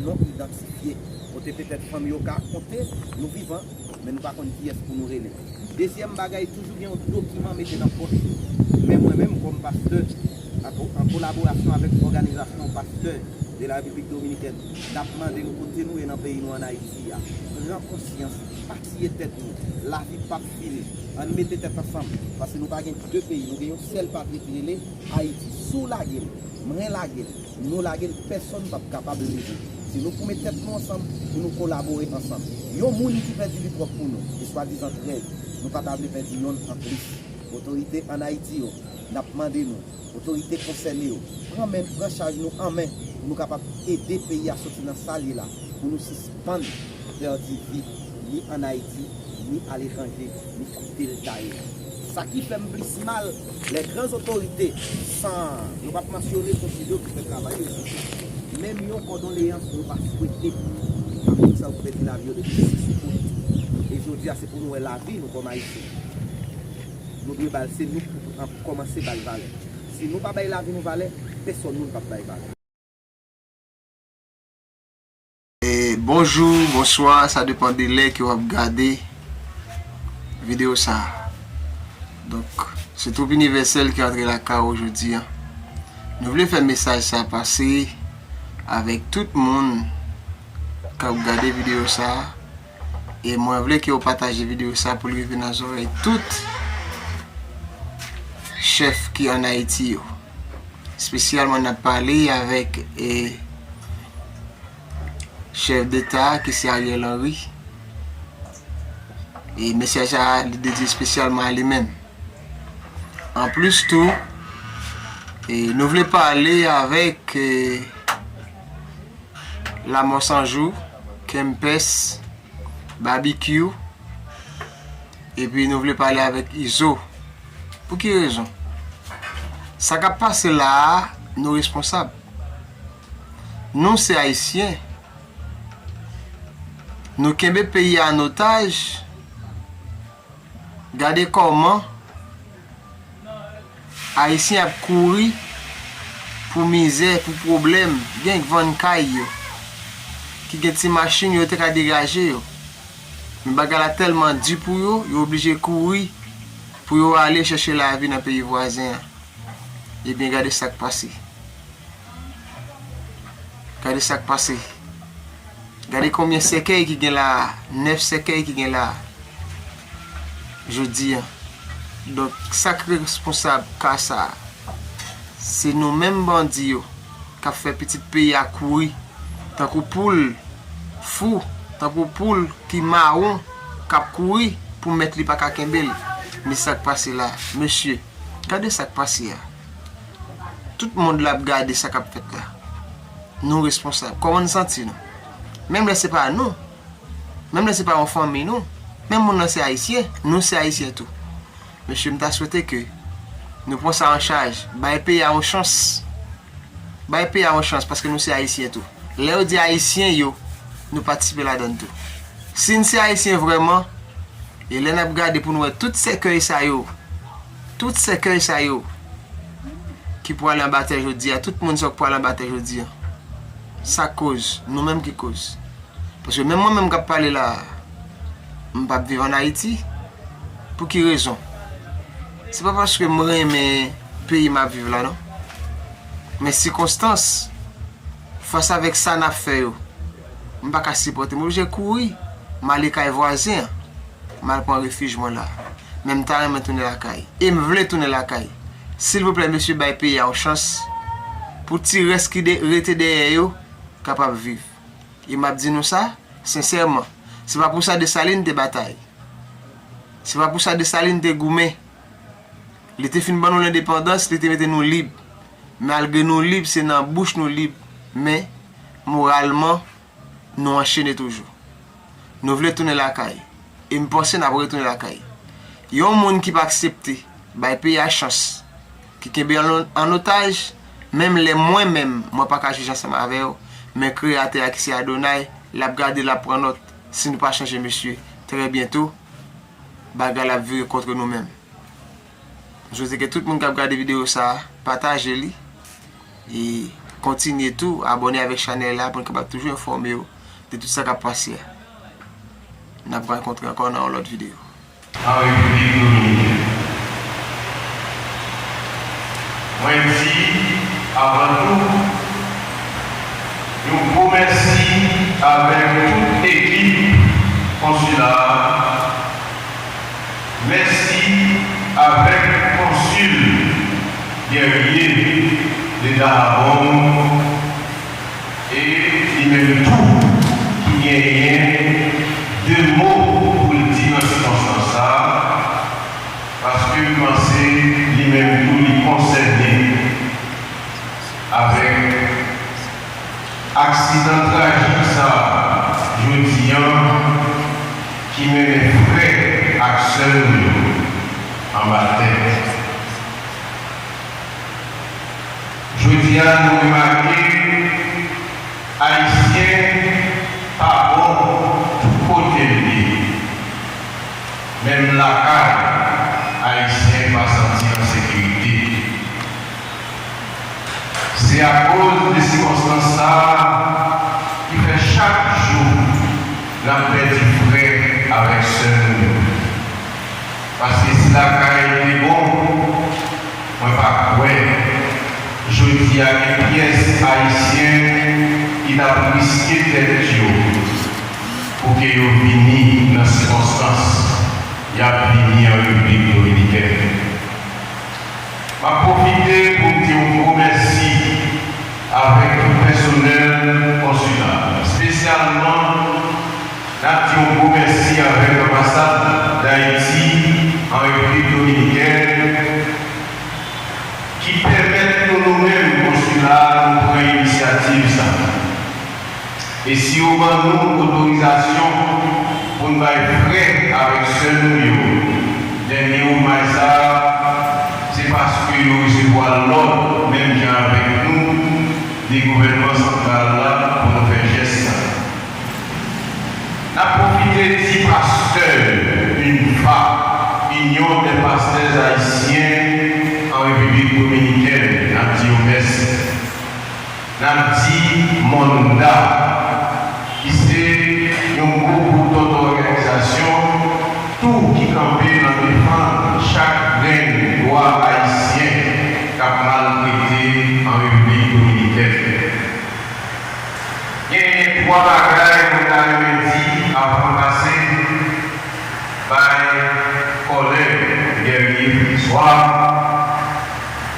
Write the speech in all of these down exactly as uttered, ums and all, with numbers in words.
non idantifye, kote petèt fanmi yo ka konte, nou vivan, men nou pa konn kiyès pou nou rele. Dezyèm bagay, toujou gen yon dokiman mete nan pòch ou. Men mwen menm, kòm pastè, an ko-, an kolaborasyon avèk òganizasyon pastè de la Repiblik Dominikèn, n ap mande nou kote nou ye nan peyi nou ann Ayiti a. Pran konsyans, pa tiye tèt nou. Lavi p ap fini. Ann mete tèt ansanm, paske nou pa gen de peyi, nou gen yon sèl patri ki rele Ayiti. Si w lage l, mwen lage l, nou lage l, pèsonn p ap kapab leve. Se nou pou met tèt nou ansanm, pou nou kolabore ansanm. Yon moun ki pèdi li pwòp pou nou, e swadizan trèz, nou pa ta vle pèdi yonn anplis. Otorite ann Ayiti yo, n ap mande nou, otorite konsène yo, pran men, pran chaj nou an men, pou nou kapab ede peyi a soti nan sa l ye la, pou nou sispann pèdi vi, ni ann Ayiti, ni aletranje, ni kote l ta ye. Sa ki fè m plis mal, lè gran otorite, san, yo p ap mansyone tout yo ki fè travay yo sou, menm yon kòdoleyans yo pa swete a moun sa yo ki pèdi lavi yo depi sis out. E jodi a, se pou nou wè lavi nou kòm Ayisyen. Nou dwe ba l, se nou pou an-, kòmanse ba l valè. Si nou pa bay lavi nou valè, pèsonn moun p ap bay valè. E bonjou, bonswa, sa depann de lè ke w ap gade videyo sa a. Donk, se twoup inivèsèl ki antre lakay ou jodi a. Nou vle fè mesaj sa a pase avèk tout moun k ap gade videyo sa a. E mwen vle ke w pataje videyo sa pou l rive nan zòrèy tout chèf ki ann Ayiti yo. Espesyalman n ap pale avèk e chèf deta a ki se Ariel Henry. E mesaj sa a li dedye espesyalman a li menm. Anplis tou, e nou vle pale avèk e Lamò Sanjou, Kempès, Babikyou, epi nou vle pale avèk Izo. Pou ki rezon? Sa k ap pase la a, nou responsab. Nou se Ayisyen. Nou kenbe peyi a an otaj. Gade kòman Ayisyen ap kouri pou mizè, pou pwoblèm, gen k vann kay yo, ki gen ti machin yo te ka degaje yo. Men bagay la tèlman di pou yo, yo oblije kouri pou yo ale chèche lavi nan peyi vwazen an. Ebyen, gade sa k pase. Gade sa k pase. Gade konbyen sèkèy ki gen la a, nèf sèkèy ki gen la a jodi a. Donk, sa k responsab ka sa a? Se nou menm bandi yo k ap fè pitit peyi a kouri tankou poul fou, tankou poul ki mawon k ap kouri pou mèt li pa ka kenbe l. Men sa k pase la, mesye, gade sa k pase a. Tout mond la ap gade sa k ap fèt la. Nou responsab. Kòman n santi nou? Menm lè se pa nou. Menm lè se pa yon fanmi nou. Menm moun nan se Ayisyen, nou se Ayisyen tou. Mesye, m ta swete ke nou pran sa an chaj. Bay peyi a yon chans. Bay peyi a yon chans paske nou se Ayisyen tou. Lè yo di Ayisyen yo, nou patisipe ladan l tou. Si n se Ayisyen vrèman, e lè n ap gade pou n wè tout sèkèy sa yo, tout sèkèy sa yo ki pwale anba tè jodi a, tout moun sa yo k pwale anba tè jodi a, sa koz, nou menm ki koz. Paske menm mwen menm k ap pale la a, m p ap viv ann Ayiti. Pou ki rezon? Se pa paske m renmen peyi m ap viv la non. Men sikonstans, fas avèk sa n ap fè yo, m pa ka sipòte. M oblije kouri, m ale kay vwazen an. M al pran refij mwen la. Men m ta renmen tounen lakay. E m vle tounen lakay. Silvouplè, mesye, bay peyi a yon chans pou ti rès ki de, rete dèyè yo kapab viv. E m ap di nou sa, sensèman, se pa pou sa Desalin te batay. Se pa pou sa Desalin te goumen. Li te fin ban nou lendepandans, li te mete nou lib. Malgre nou lib, se nan bouch nou lib, men moralman, nou anchene toujou. Nou vle tounen lakay. E m panse n ap retounen lakay. Yon moun ki pa aksepte bay peyi a chans, ki kenbe an, an otaj, menm lè mwen menm, mwen pa ka jije ansanm avè w, men Kreyatè a ki se Adonay, l ap gade, l ap pran nòt. Si nou pa chanje, mesye, trè byento, bagay la ap vire kont nou menm. M swete ke tout moun k ap gade videyo sa a, pataje li. E Kontinye tou abòne avèk chanèl la pou n kapab toujou enfòme w de tout sa k ap pase a. N ap rankontre ankò nan yon lòt videyo. An Repiblik Dominikèn. Mwen di, avan tou, yon gwo mèsi avèk tout ekip konsila a. Mèsi avèk konsil Guerrier de Dahomey e li menm tou ki genyen de mo pou l di nan sikonstans sa a, paske m panse li menm tou li konsène avèk aksidan trajik sa a jodi a ki mennen frè ak sè nou yo anba tè. Jodi a, nou remake, Ayisyen pa bon tout kote l ye. Menm lakay, Ayisyen pa santi an sekirite. Se akoz de sikonstans sa a ki fè chak jou n ap pèdi frè avèk sè nou yo. Paske si lakay te bon, mwen pa kwè jodi a gen pyès Ayisyen ki t ap riske tèt yo pou ke yo vini nan sikonstans y ap vini an Repiblik Dominikèn. M ap pwofite pou m di yon gwo mèsi avèk tout pèsonèl konsila, espesyalman n ap di yon gwo mèsi avèk anbasad Dayiti an Repiblik Dominikèn ki pèmèt nou, nou menm konsila a, nou pran inisyativ sa a. E si yo ban nou otorizasyon pou n bay frè avèk sè nou yo dènye omaj sa a, se paske yo resevwa lòd menm jan avèk nou de gouvènman santral la pou nou fè jès sa a. N ap pwofite di pastè UNPHA, Union des Pasteurs Haïtiens en République Dominicaine, n ap di yo mèsi. N ap di MONDA, ki se yon gwo bout tonton òganizasyon tou ki kanpe nan defann chak grenn dwa ayisyen k ap maltrete an Repiblik Dominikèn. Genyen twa bagay mwen ta renmen di avan m pase bay kòlèg Guerrier François.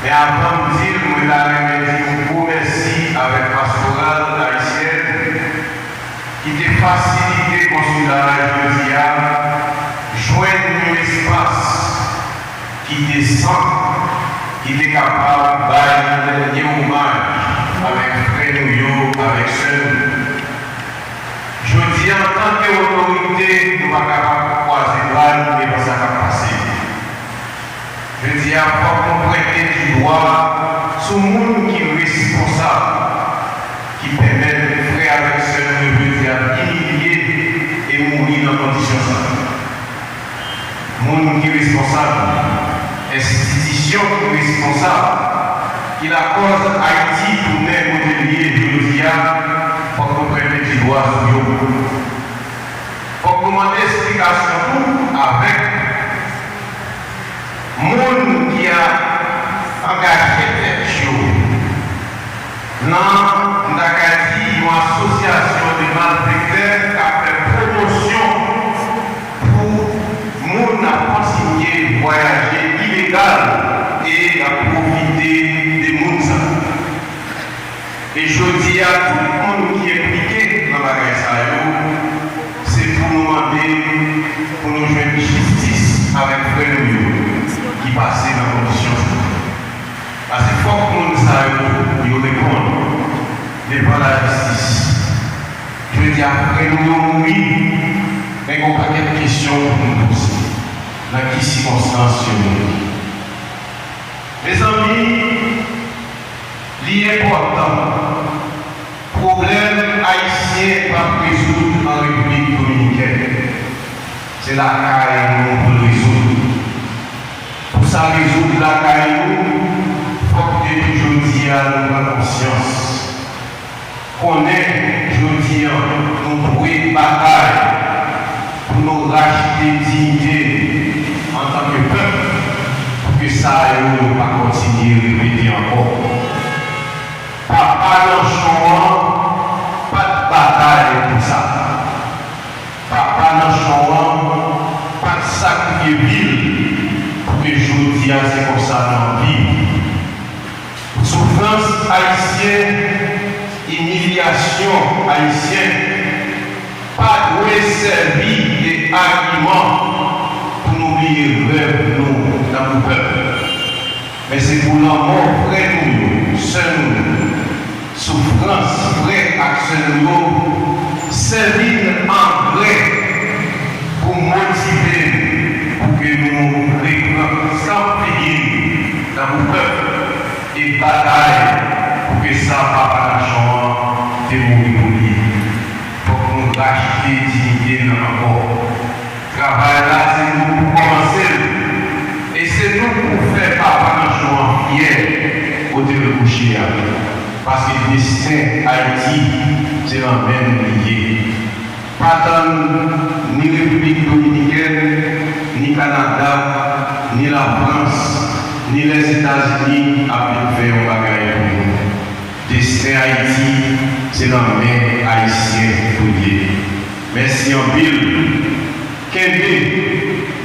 Men avan m di l, mwen ta renmen di yon gwo mèsi avèk Pastoral Ayisyèn ki te fasilite konsila a jodi a jwenn yon espas ki desan, ki te kapab bay yon dènye omaj avèk frè nou yo, avèk sè nou yo. Jodi a, antanke otorite, nou pa kapab kwaze bra nou devan sa k ap pase. Jodi a, fòk nou pwente di dwa sou moun ki responsab, ki pèmèt frè avèk sè nou yo jodi a imilye e mouri nan kondisyon sa a. Moun ki responsab, enstitisyon ki responsab, ki lakòz Ayiti tounen kote l ye jodi a, fòk nou pwente di dwa sou yo. Fòk nou mande esplikasyon tou avèk moun ki a angaje tèt yo nan, m ta ka di, yon asosyasyon de malfektè k ap fè pwomosyon pou moun ap kontinye vwayaje ilegal e y ap pwofite de moun sa yo. E jodi a, tout moun ki enplike nan bagay sa yo, se pou nou mande pou nou jwenn jistis avèk frè nou yo ki pase nan kondisyon sa yo. Paske fòk moun sa yo tou, yo reponn devan lajistis. Jodi a, frè nou yo mouri, men gen yon pakèt kesyon pou nou poze. Nan ki sikonstans yo mouri? Mezanmi, li enpòtan. Pwoblèm ayisyen p ap rezoud an Repiblik Dominikèn. Se lakay nou pou l rezoud. Pou sa rezoud lakay nou, fòk depi jodi a nou pran konsyans Konnen jodi a nou dwe batay pou nou rachte diyite n antanke pèp, pou ke sa yo pa kontinye repete ankò. Papa Nanchon an pa t batay pou sa. Papa Nanchon an pa t sakrifye vi l pou ke jodi a se konsa n ap viv. Soufrans ayisyen, imilyasyon ayisyen pa dwe sèvi de agiman pou nou bliye rèv nou tankou pèp. Men se pou lanmò frè nou yo, sè nou yo, soufrans frè ak sè nou yo sèvi n angrè pou motive n pou ke nou repran sanm figi n tankou pèp e batay pou ke san papa Nanchon an te mouri pou li. Fòk nou rachte diyite n ankò. Travay la, se nou pou kòmanse l. E se nou pou fè papa Nanchon an fyè kote l kouche a. Paske desten Ayiti, se nan men nou li ye. Pa tann ni Repiblik Dominikèn, ni Kanada, ni Lafrans, ni Lèzetazini ap vin fè yon bagay pou nou. Desten Ayiti, se nan men Ayisyen pou l ye. Mèsi anpil. Kenbe,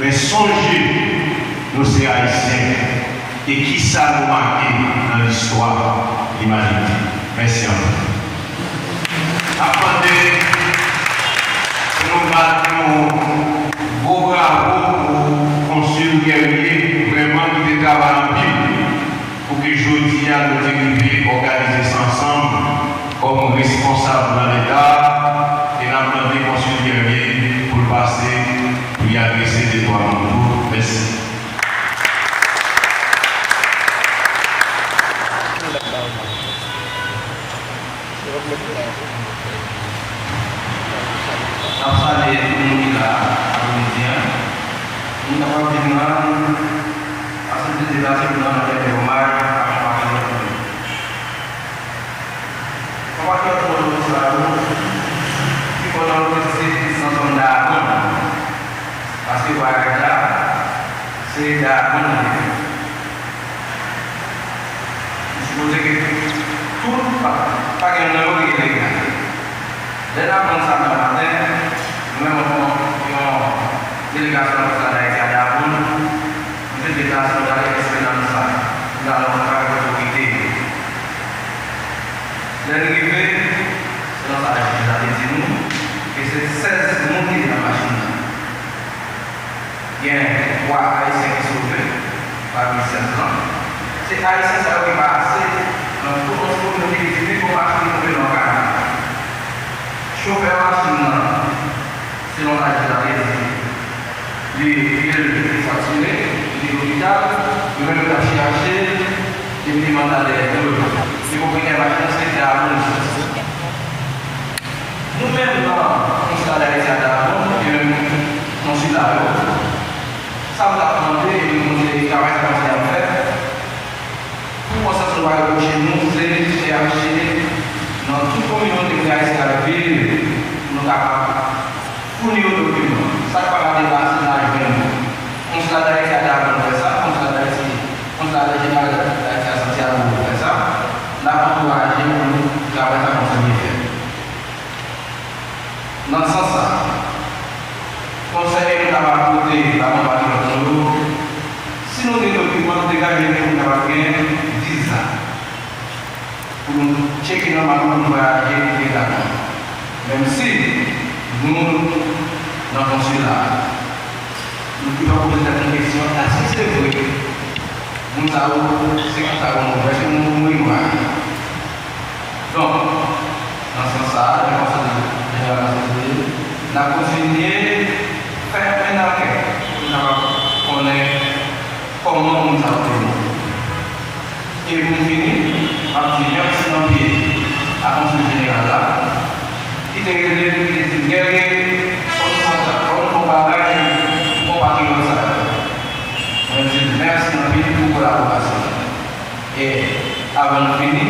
men sonje, nou se Ayisyen. E kisa nou make nan listwa limanite. Mèsi anpil. N ap mande pou nou bat yon gwo bravo pou Konsil Guerrier, vrèman ki te travay anpil pou ke jodi a nou te rive òganize sa ansanm kòm responsab nan Leta, e n ap mande Konsil Guerrier pou l pase, pou l adrese de twa mo tou. Mèsi. N ap salye tout moun ki la a, apremidi a. Moun k ap viv nan, asepte deplase pou nan rande omaj a konpatriyòt nou yo. Konpatriyòt nou yo sa yo, ki fò nan yo te sezi nan zòn Dayabonn. Paske vwayaj la, se Dayabonn li te fè. M sipoze ke tout, pa, pa gen nan yo ki ilegal. Lè n aprann sa nan maten, nou menm yon, yon delegasyon Konsilya Dayiti a Dayabonn, nou te deplase, nou t ale enspekte nan sa, nou t al rankontre avèk otorite yo. Lè n rive, selon sa jij la te di nou, ke se sèz moun ki te nan machin nan. Gen twa Ayisyen ki sove pami sèz lan. Se Ayisyen sa yo ki pase nan tout yon kominote ki di pi gwo machin ki tonbe nan yon kanal. Chofè machin nan, selon sa jij la te di, li, li, li satire, li lopital, yo menm yo t ap chache l, epi li manda dèyè do l. Se pwopriyetè machin nan, se Dayabonn li soti. Nou menm nan Konsila Dayiti a Dayabonn, e menm konsila yo, sa m t ap mande, e nou kontinye travay sa kontinye ap fèt, pou konsyans nou pa repwoche nou, se chèche nan tout kominote kote Ayisyen ap viv, pou nou kapab founi yo dokiman. Sa k pa ka deplase, n a jwenn yo. Konsila Dayiti a Dayabonn fè sa, Konsila Dayiti, Konsila Jeneral Dayiti a Santiago fè sa. N ap ankouraje pou nou travay sa kontinye fè. Nan sans sa, konsèy nou ta va pote ba konpatriyòt nou yo, si nou gen dokiman, nou degaje nou, nou kapab gen viza pou nou tcheke nòmalman pou nou vwayaje legalman. Menm si nou nan konsila a, nou toujou ap poze tèt nou kesyon, èske se vre moun sa yo, se konsa yo mouri, èske moun mouri vwayaje? Donk, nan sans sa a, jan konsèy jeneral la sezi, n ap kontinye fè menm ankèt pou n kapab konnen kòman moun sa yo te mouri. E pou m fini, m ap di mèsi anpil a Konsil Jeneral la, ki te rele m, ki te di m, Guerrier, fò n fè, fò n fè yon bagay pou konpatriyòt sa yo. Mwen di l mèsi anpil pou kolaborasyon l. E avan n fini,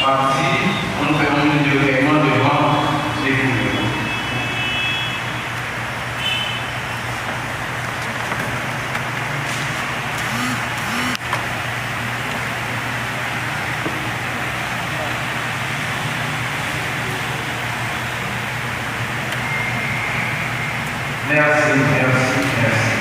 m ap di, ann fè yon minit de Mèsi, mèsi, mèsi.